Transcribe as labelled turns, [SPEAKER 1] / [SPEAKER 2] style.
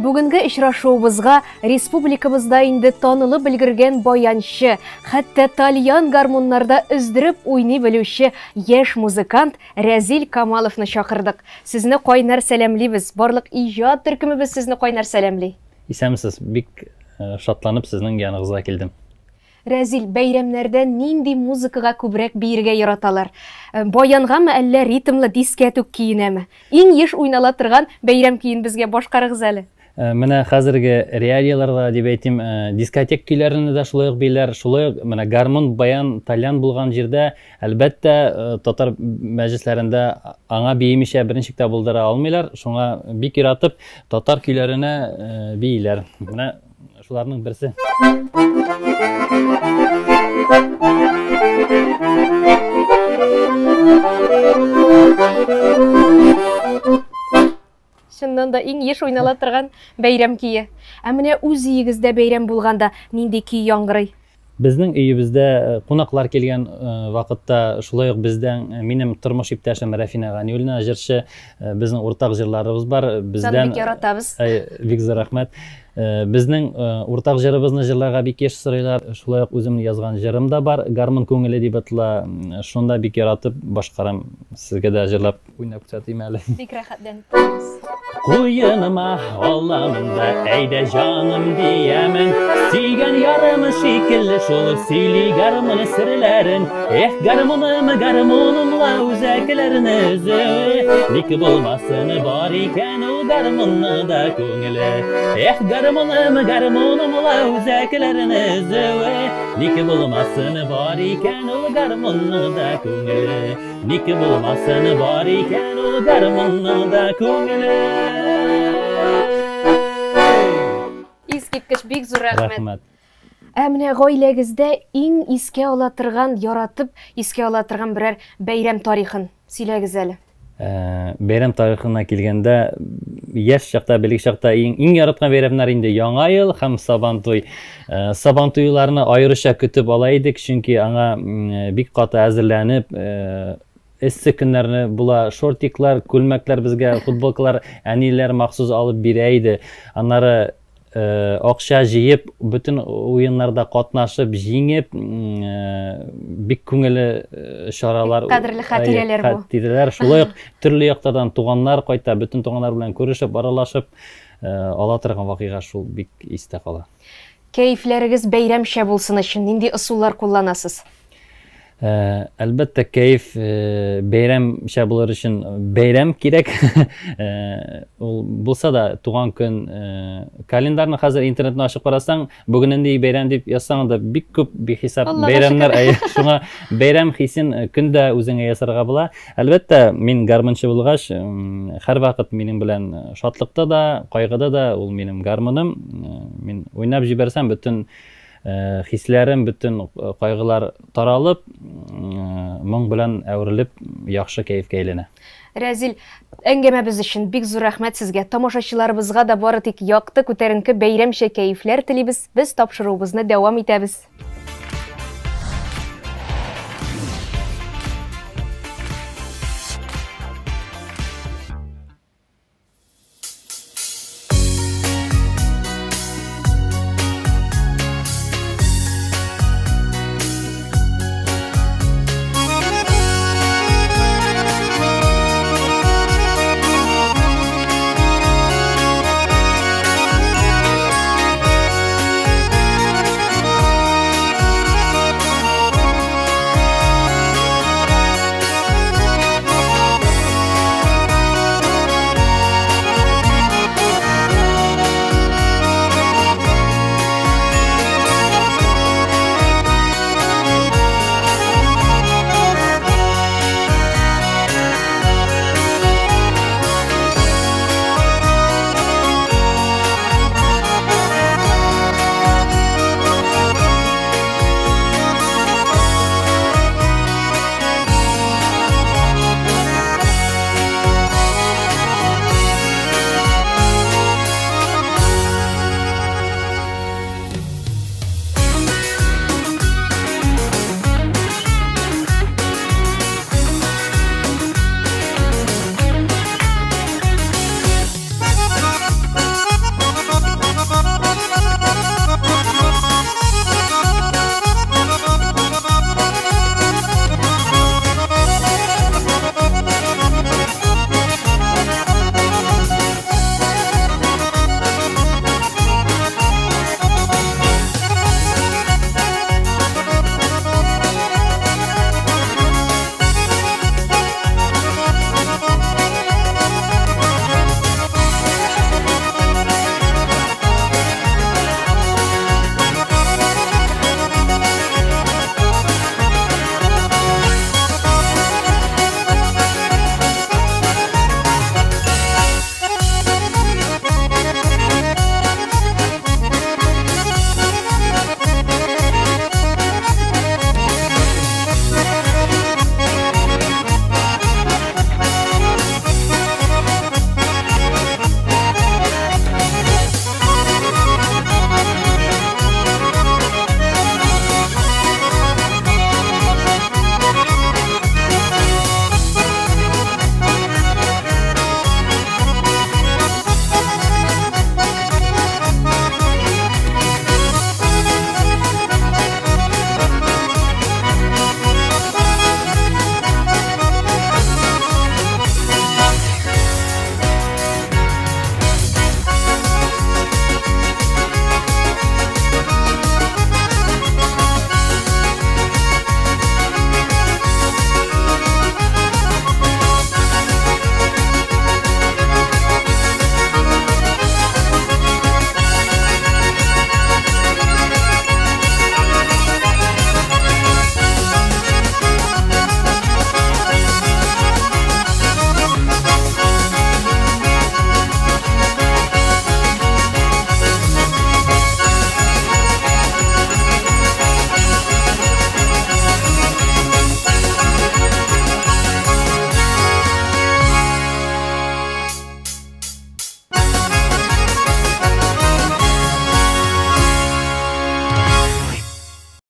[SPEAKER 1] Бүгенге очрашуыбызга республикабызда инде танылып өлгергән баянчы, хәтта тальян гармуннарда өздереп уйный белүче яшь музыкант Рәзил Камаловны чакырдык. Сезне кайнар сәламлибез. Барлык иҗат төркемебез сезне кайнар сәламли.
[SPEAKER 2] Исәнмесез, бик шатланып сезнең яныгызга килдем.
[SPEAKER 1] Рәзил, бәйрәмнәрдә нинди музыкага күбрәк биергә яраталар? Баянгамы, әллә ритмлы дискәтүк көенәме? Иң еш уйнала торган бәйрәм көен безгә башкарыгыз әле.
[SPEAKER 2] Менә хәзерге реалияләрдә дип әйтим, дискотек көйләренә дә шулай ук бииләр, шулай ук менә гармун, баян, тальян булган җирдә, әлбәттә, татар мәҗлесләрендә аңа биемичә берничек тә булдыра алмыйлар, шуңа бик яратып татар көйләренә бииләр. Менә шуларның берсе.
[SPEAKER 1] Чыннан да иң еш уйнала торган бәйрәм көе. Ә менә үз өегездә бәйрәм булганда нинди көй яңгырый?
[SPEAKER 2] Безнең өебездә кунаклар килгән вакытта шулай ук бездән минем тормыш иптәшем Рәфинә Ганиуллина җырчы, безнең уртак җырларыбыз бар.
[SPEAKER 1] Бездән бик яратабыз.
[SPEAKER 2] Бик зур рәхмәт. Безнең уртак җырыбызны җырларга бик еш сорыйлар. Шулай ук үземнең язган җырым да бар, Гармун күңеле дип атала. Шунда бик яратып башкарам. Сезгә дә җырлап Уйнап күрсәтим әле.
[SPEAKER 1] Бик рәхәтләнеп торабыз.
[SPEAKER 2] Куеныма аламын да, әйдә җаным диямен. Сөйгән ярым шикелле шул сөйли гармун серләрен. Эх, гармуным, гармуным ла үзәкләрне өзүе. Ник булмасын бар икән ул гармунның да күңеле. Эх, гармуным, гармуным ла үзәкләрне өзүе. Ник булмасын бар икән ул гармунның да күңеле. Ник булмасын бар икән ул гармунның да күңеле.
[SPEAKER 1] Искиткеч, бик зур рәхмәт. Рәхмәт. Ә менә гаиләгездә иң искә ала торган, яратып искә ала торган берәр бәйрәм тарихын сөйләгез әле.
[SPEAKER 2] Бәйрәм тарихына килгәндә, яшь чакта, бәләкәй чакта иң, иң яраткан бәйрәмнәр инде Яңа ел һәм Сабантуй. Сабантуйларны аеруча көтеп ала идек, чөнки аңа бик каты әзерләнеп, эссе көннәрне була шортиклар, күлмәкләр безгә, футболкалар әниләр махсус алып бирә иде. Аннары акча җыеп, бөтен уеннарда катнашып, җиңеп, бик күңелле чаралар.
[SPEAKER 1] Кадерле хатирәләр бу.
[SPEAKER 2] Хатирәләр. Шулай ук төрле яклардан туганнар кайта, бөтен туганнар белән күрешеп, аралашып, ала торган вакыйга шул бик истә кала.
[SPEAKER 1] Кәефләрегез бәйрәмчә булсын өчен нинди ысуллар кулланасыз?
[SPEAKER 2] Әлбәттә, кәеф бәйрәмчә булыр өчен бәйрәм кирәк. Ул булса да туган көн календарны хәзер интернетны ачып карасаң, бүген нинди бәйрәм дип язсаң да бик күп бихисап бәйрәмнәр. Шуңа бәйрәм хисен көн дә үзеңә ясарга була. Әлбәттә, мин гармунчы булгач, һәрвакыт минем белән шатлыкта да, кайгыда да ул минем гармуным. Мин уйнап җибәрсәм, бөтен хисләрем, бөтен кайгылар таралып, моң белән әверелеп, яхшы кәефкә әйләнә.
[SPEAKER 1] Рәзил, әңгәмәбез өчен бик зур рәхмәт сезгә. Тамашачыларыбызга да бары тик якты, күтәренке бәйрәмчә кәефләр телибез. Без тапшыруыбызны дәвам итәбез.